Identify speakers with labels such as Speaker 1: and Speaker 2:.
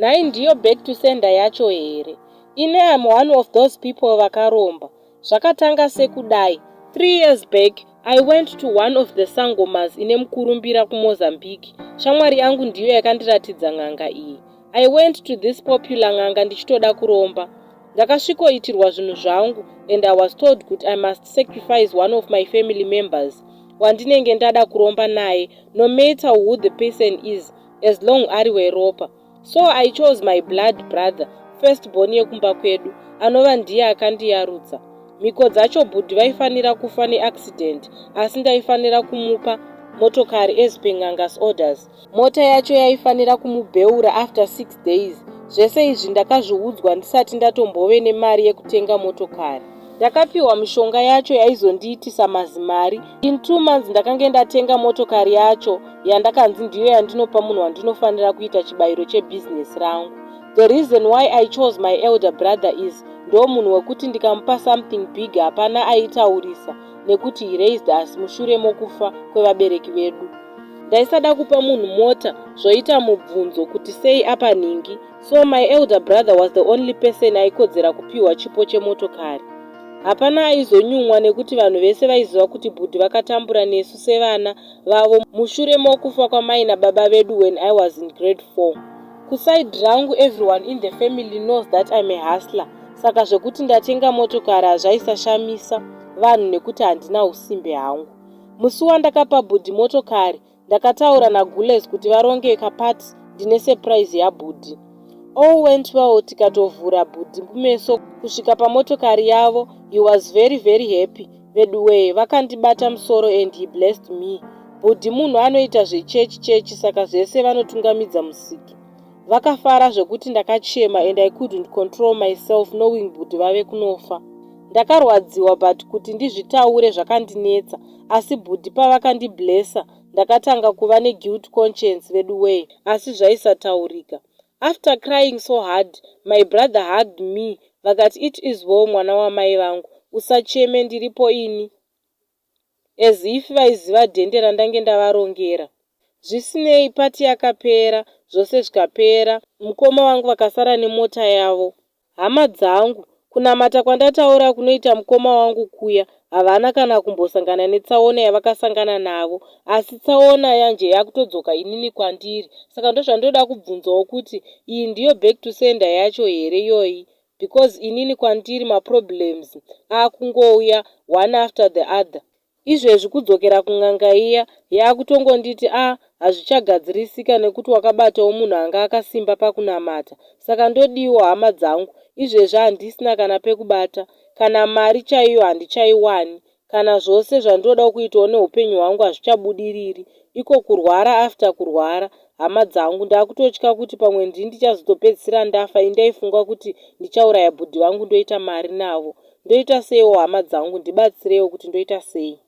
Speaker 1: Nhai ndiyo back to sender yacho here? Ini am one of those people vakaromba. Zvakatanga sekudai. 3 years back I went to one of the sangomas ine mukurumbira kuMozambique. Shamwari yangu ndiyo yakandiratidza n'anga iyi. I went to this popular n'anga ndichitoda kuromba. Ndakasvikoitirwa zvinhu zvangu and I was told kuti I must sacrifice one of my family members wandinenge ndada kuromba naye, no matter who the person is, as long ari weropa. So I chose my blood brother, first born yekumba kwedu, anova ndiye akandiyarutsa. Mhiko dzacho, bhudhi vaifanira kufa neaccident, asi ndaifanira kumupa motokari as per n'anga's orders. Mota yacho yaifanira kumubheura after 6 days. Zvese izvi ndakazviudzwa ndisati ndatombove nemari yekutenga motokari. Ndakapiwa mishonga yacho yaizondiitisa mazimari. In 2 months ndakange ndatenga motokari yacho yandakanzi ndiyo yandinopa munhu wandinofanira kuita chibayiro chebhizinesi rangu. The reason why I chose my elder brother is ndo munhu wekuti ndikamupa something big hapana aitaurisa, nekuti he raised us mushure mokufa kwevabereki vedu. Ndaisada kupa munhu mota zvoita mubvunzo kuti sei apa nhingi. So my elder brother was the only person aikodzera kupiwa chipo chemotokari. Hapana aizonyumwa nekuti vanhu vese vaiziva kuti bhudhi vakatambura nesu sevana vavo mushure mokufa kwamai nababa vedu when I was in grade 4. Kuside rangu, everyone in the family knows that I'm a hustler, saka zvekuti ndatenga motokari hazvaisashamisa vanhu nekuti handina usimbe hangu. Musi wandakapa bhudhi motokari, ndakataura nagules kuti varonge kaparty, ndine surprise yabhudhi. All went well, tikatovhura bhudhi kumeso kusvika pamotokari yavo. He was very very happy veduwee. Vakandibata musoro and he blessed me. Bhudhi munhu anoita zvechechi chechi, saka zvese vanotungamidza musiki. Vakafara zvekuti ndakachema and I couldn't control myself, knowing bhudhi vave kunofa. Ndakarwadziwa, but kuti ndizvitaure zvakandinetsa. Asi bhudhi pavakandiblessa, ndakatanga kuva neguilt conscience veduwee, asi zvaisataurika. After crying so hard, my brother hugged me vakati, "It is well, mwana wamai vangu, usacheme, ndiripo ini," as if vaiziva dhende randange ndavarongera. Zvisinei, party yakapera, zvose zvikapera, mukoma vangu vakasara nemota yavo. Hama dzangu, kunamata kwandataura kunoita mukoma wangu kuya, havana kana kumbosangana netsaona yavakasangana navo, asi tsaona yanje yakutodzoka inini kwandiri. Saka ndozvandoda kubvunzawo kuti iyi ndiyo back to sender yacho here iyoyi? Because inini kwandiri maproblems akungouya one after the other. Izvezvi kudzokera kun'anga iya, yaakutongonditi a hazvichagadzirisika nekuti wakabatawo munhu anga akasimba pakunamata. Saka ndodiwo, hama dzangu? Izvezvi handisina kana pekubata, kana mari chaiyo handichaiwani, kana zvose zvandinoda kuitawo neupenyu hwangu hazvichabudiriri. Iko kurwara after kurwara, hama dzangu, ndakutotya kuti pamwe ndini ndichazotopedzisira ndafa. Indaifunga kuti ndichauraya bhudhi vangu ndoita mari navo. Ndoita seiwo, hama dzangu? Ndibatsireiwo kuti ndoita sei?